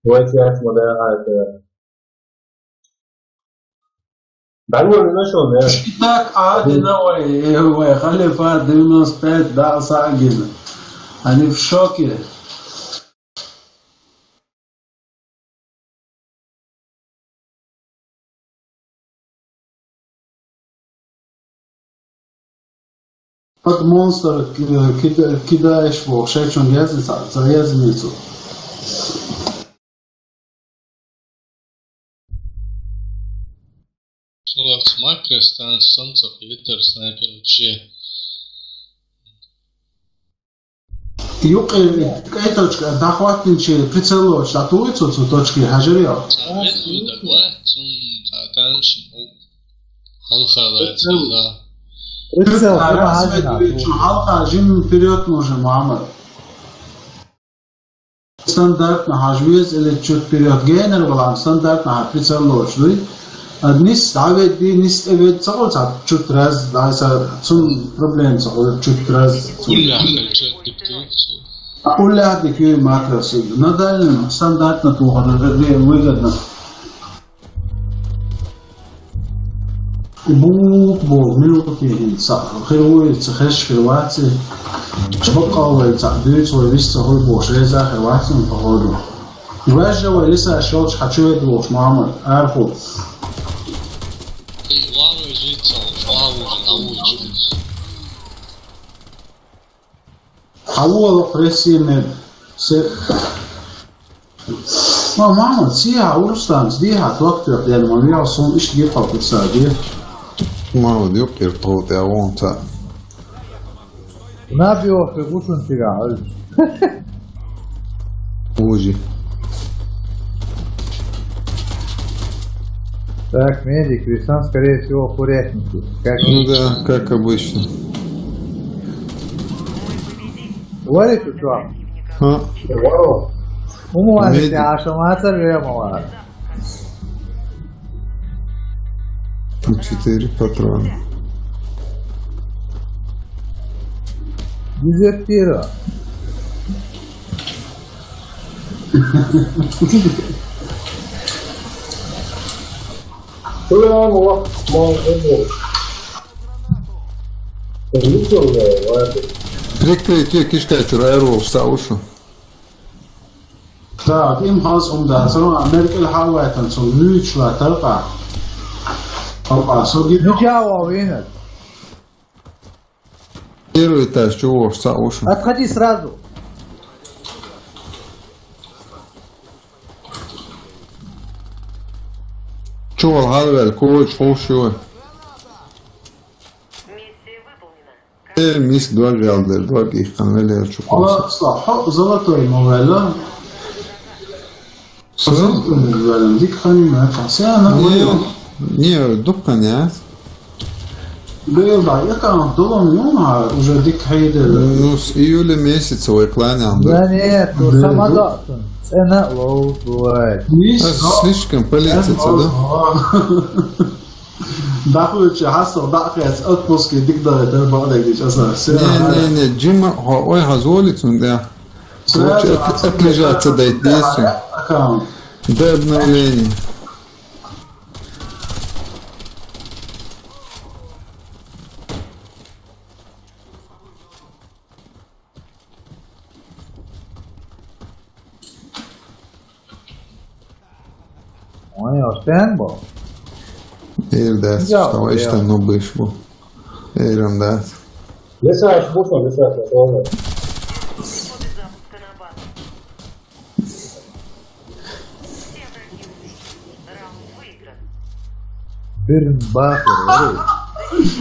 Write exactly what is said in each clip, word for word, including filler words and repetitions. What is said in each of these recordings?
Вай цӀаьхха ма дагӀа хьайта. ДӀаволла, ну шо, не? Так, а, дина вай, э, вай, халифа девяносто пять, да, Сагин. Они в шоке. Под монстр, э, кида-, кидаешь его, шайчун язни, за, за язницу. Салат с макрос, там солнце, Виктор, снайпер вообще. Юкъе, кӀай точка, дӀахватничи прицело, шатуй цу, цу точки, хьажария. Цавезу дагла, цун цатан шин у. Халха ла Прицел. Цила. Прицел, а, прямо раз хьажина, вед-, чу халха, жим вперёд нужен, Мухаммад. Стандартно хьажвез или чуть вперёд гейнер валам, стандартно хьа прицел лоч дуй. А нис дӀаведди, нис тӀевед ца гӀур ца чуть раз, дай са цун проблем ца гӀур чуть раз. Уллахъ чуть диктуй. А уллахъ диктуй макрос. На дальнем стандартно тухар, выгодно. Бу-, бу-, минутки хӀинца. Хир вуй, ца хеш хир ваци. Чбакъал вай ца дуй, ца вай вис ца хуй бу, шайза хир ваци, ну, походу. Вежа вай лиса шолч хачует лоч, Мухаммад, арху. Ты главный жить, главный же научитесь. Хьавола прессине се-, ма, мама, цига Урустан, дихьа, твак твак ден, ма, я сон иш дихьа пица, ди. Мама, дюк ир тот, я вон та. Набио, ты гусун тига, аль. Ужи. Так, медик, Висан, скорее всего, курятники. Как Ну да, как обычно. Говорит, что? А? Умывали Медик. Тебя, а что мацар вема вар. Тут четыре патрона. Дезертира. Прям вот, мол, это. Видел, да, ладно. Прикрытие кишка чура эрвол стаушу. Так, им хаз умда. Сама Меркель хавайтан, сам лючла тарка. Опа, соги. Ну, чего, Винер? Первый этаж, чего, что уж? Отходи сразу. Чего, Галвель, кого чего, чего? Э, мисс, два галдер, два гих, канвелер, чего? Ала, слава, золотой мовела. Что? Золотой мовела, дик хани ма, та, се, она Не, говорила. Не, дуккан, я. Бел, да, я там долом, ну, а уже дик хайдер. Ну, с июля месяца вы кланяем, да? Да нет, ну, Да, сама да. Да, цена лоу бывает. Мисс, А, да. Слишком политица, да? Да, да. Да, хуй, че, хасо, да, хас, отпуск, дик да, это, бадак, дич, аса, все, Не, ага. Не, не, Джима, хо-, ой, хазолит, он, да. Всё, Короче, это, от-, это, отлежаться это, дает, это, действие. Аккаунт. До обновления. Ой, остен бо. Эр дас, Джа, что я. Ишта, ну, быш бо. Эрам дас. Лесаш, бушо, лесаш, лесаш. Бирн бахыр,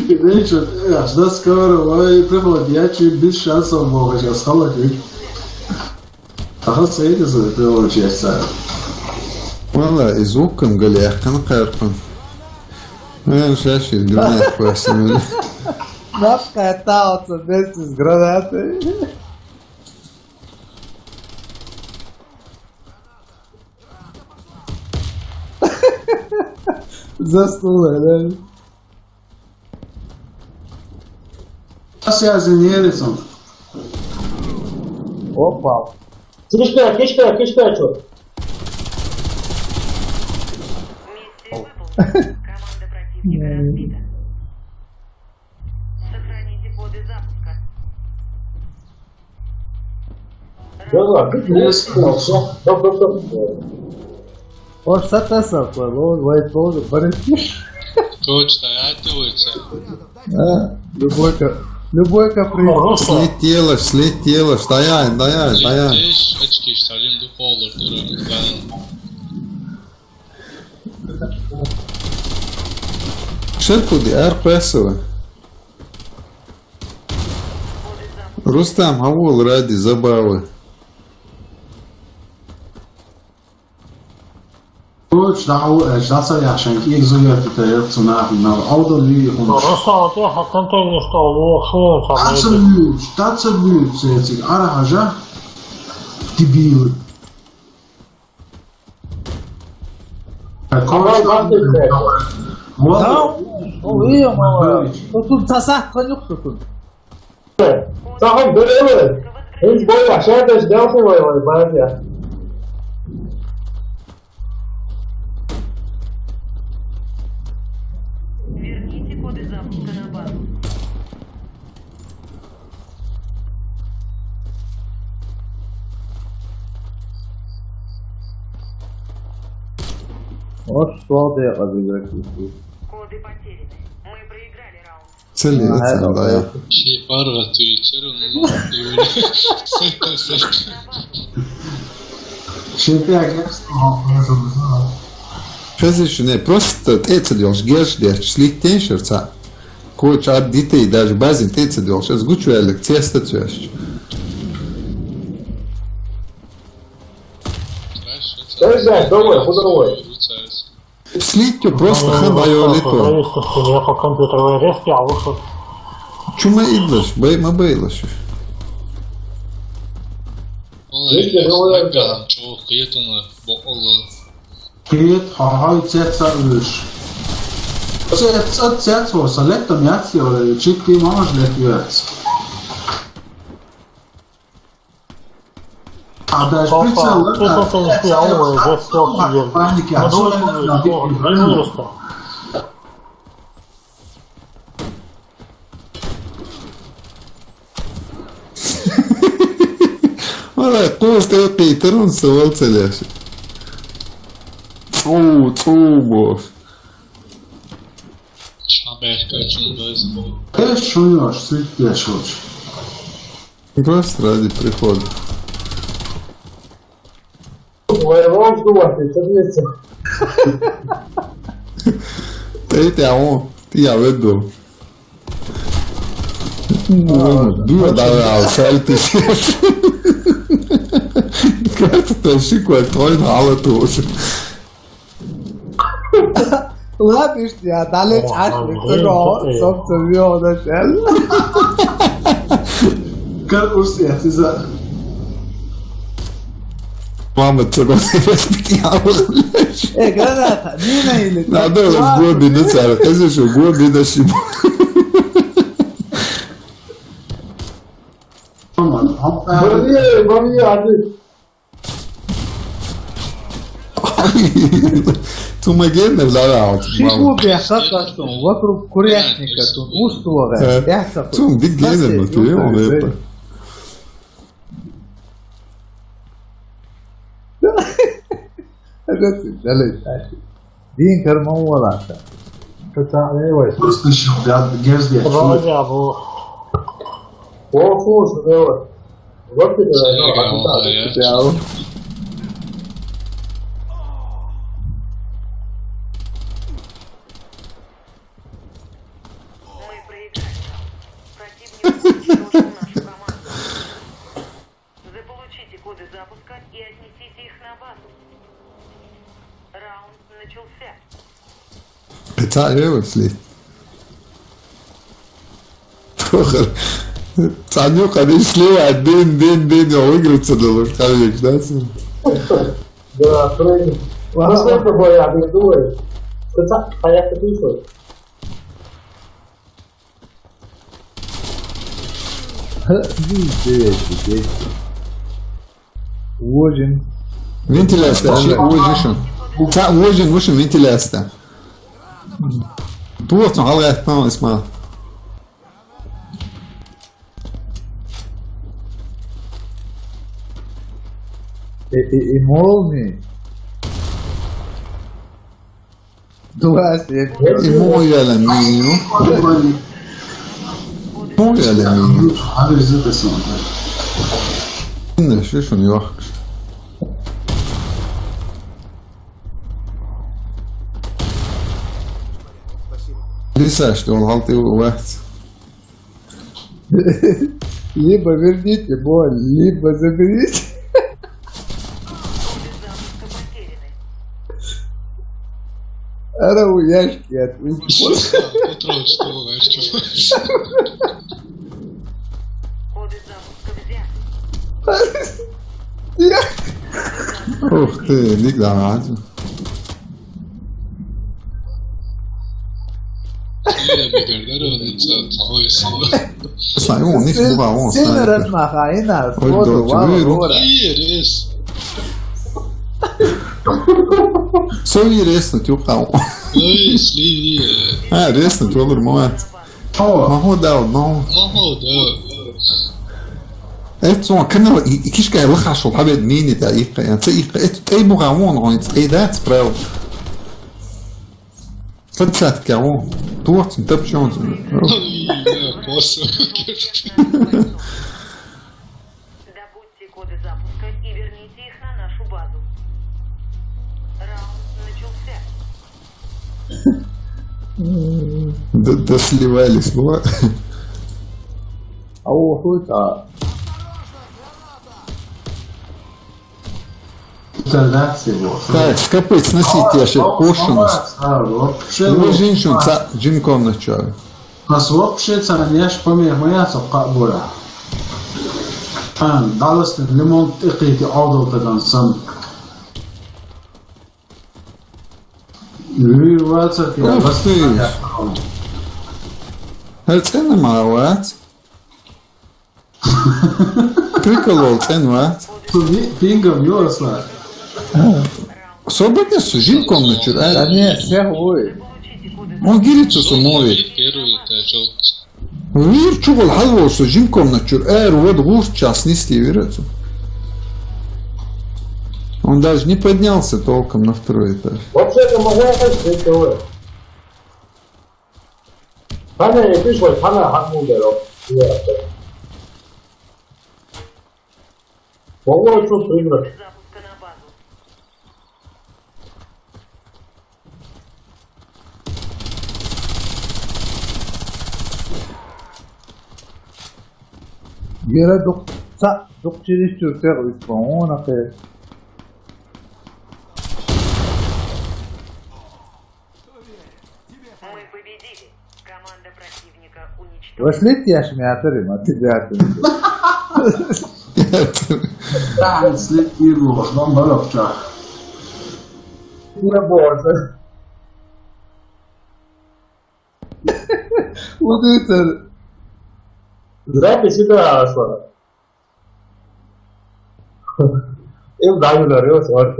эй. Знаешь, вот, э, аж до скорого, ой, приходит, я чуть без шансов могу сейчас, халат ведь. Ага, сейди за это очень яса. Валла, и звуккан гале, яхкан къаркъан. Мен шаши гранат квасим. Наш катался вместе с гранатой. Заслуга, да? Сейчас я за нервом. Опа. Кишка, кишка, кишка, чё? Команда противника разбита. Сохраните коды запуска. Да ладно, ты не сказал, всё. Стоп, стоп, стоп. Ож сатаса, лоу, вайт лоу, барыш. Точно, я это. А, любой ка-, любой каприз. Слетела, слетела, стоять, стоять, стоять. Здесь очки, что один духовый, второй. Шерпуди, Арквесова. Рустам, авул ради забавы. Точно, авул, э, жаса яшан, ки экзугер, это, это, нахуй, надо. Аудо ли, он. Просто вот я хакан то не стал, ну, что там, это? Штатса мюч, штатса мюч, эти, ара хажа, дебилы. Да, ой, мама. Ну, тут сасах конюк тут. Сахам беремес. Энд бой ашар деш делсин, ой, ой, базя. Верните коды запуска на базу. Вот что ты разыгрываешь. Коды потеряны. Мы проиграли раунд. Цели, а, это, да. Ши парга тюйчер, он, сойка, сойка. Ши пиак, я что, Хезиш, не, просто тӀецӀадоалаш герз деш, слиттен шарца. Коча ад дитей, даже базин тӀецӀадоалаш, аз гучвелик, цеста цвеш. Эй, блядь, давай, худовой. Слиттю просто хан айолито. Я по компьютеру резко, а вышел. Чума идлаш, бай, ма байлаш. Видите, давай. Чего, киетуна, бо. Киет, хахай, цеца, уш. Цеца, цеца, салет там яци, чик, ты можешь лет юэц. А дальше прицел, это, это, это, паники, а что это, Валай, къоз тӀекъейтарун са валцалеш. ЦӀу, цӀу бош. Шабеш качун дойс бо. Эш шуйош, сыт дешоч. Просто ради прихода. Вайрон кулак, это ветер. Ты, ты, а он, ты, я веду. Дуа, да, да, сальты. Как ты там шикваль, твой мало тоже. Ладно, я далее чаш не курю, собственно, я уже сел. Как уж я, ты за. Мама, ты вот я спитал. Э, граната, мина или так? Надо уж годы на царь, ты же что, годы на шибу. Мама, а, а. Бери, бери, а ты. Цу ма геннер лара алт. Шишлу бяхса кастун, вокруг курятника тун, уствора, бяхса кастун. Цу ма дик геннер, ма ты, он это. Дин карман валата. Ката, э, вай. Просто ещё, да, герз я. Давай, я, бу. О, слушай, давай. Вот это, да, да, да. Мы проиграли. Противник уничтожил нашу команду. Заполучите коды запуска и отнесите их на базу. Раунд начался. Пятая, если. Саню, конечно, слева, один, дин, дин, я выиграл, что думаешь, как да? Да, правильно. Ладно. Ну, что это, боя, ты думаешь? Ты так, а я ты слышал? Ха, видите, видите. Уожин. Вентиляция, да, да. Уожин. Та, уожин, уожин, вентиляция. Туоцун хьалгӀеттана, Исмаил. И, и, и молнии. Два, семь. И мой я ла мину. Мой я ла мину. Инна, ши шун йохкаш. Лисаш, ты он галтый вац. Либо верните боль, либо заберите. Ара у яшки отвлеки. Петрович, ты бываешь, чё? Ух ты, Лига, ладно. Ие, мегер дара, инсан тавайсала. Сайн, он иш буга, он сайн. Сен размаха, ина, ой, сходу, дочу, вау, виру. Вора. Ие, рес. Со и рес на тюха. Ие, ие. А, рес на тюха, нормально. О. Махо дал, но. Махо дал. Эт сон, канал, и, и кишка я лаха шо, хабед мини да, и, я, ца, и, эт, эй, буга, он, он, эй, да, справа. Подсадка, о, туот, топчён. Ой, я, просто. Добудьте коды запуска и верните их на нашу базу. Раунд начался. Д-, досливались, вот. А у хуй-то. Тогда всего. Так, скопить, сносить ящик, кушаем. А, вообще. Ну, вот, женщин, а. Ца-, жинком начали. Нас вообще царнеш помехмаяца къабула. Ан, далас лимон тикити алдал тадан сан. Ух ты. Гьар цӀена ма вац. Прикол, цӀена вац. Пингам юасла. Собеке сужим комнатчур, а? Да не, всех уй. Он гирит су мовит. Первый этаж. Вир чугъул хьалвоса жим комнатчур, эр вад гъурт час нисти вирацу. Он даже не поднялся толком на второй этаж. Вообще-то могла быть световой. Таня, я пришла, Таня, хатму беру. Могла тут пригнать. Гера дукъ-, ца-, дукъ через чуртер виспа, она кэ. Мы победили. Команда противника уничтожена. Вошлет я шмятер, ма ты бятер. Да, след его, он барабча. Не боже. Вот это. Зря ты сюда, Аслан. Им даю на рёс, вот.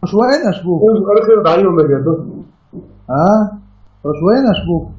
Швайнаш бу. Им архив даю на геду. А? Швайнаш бу.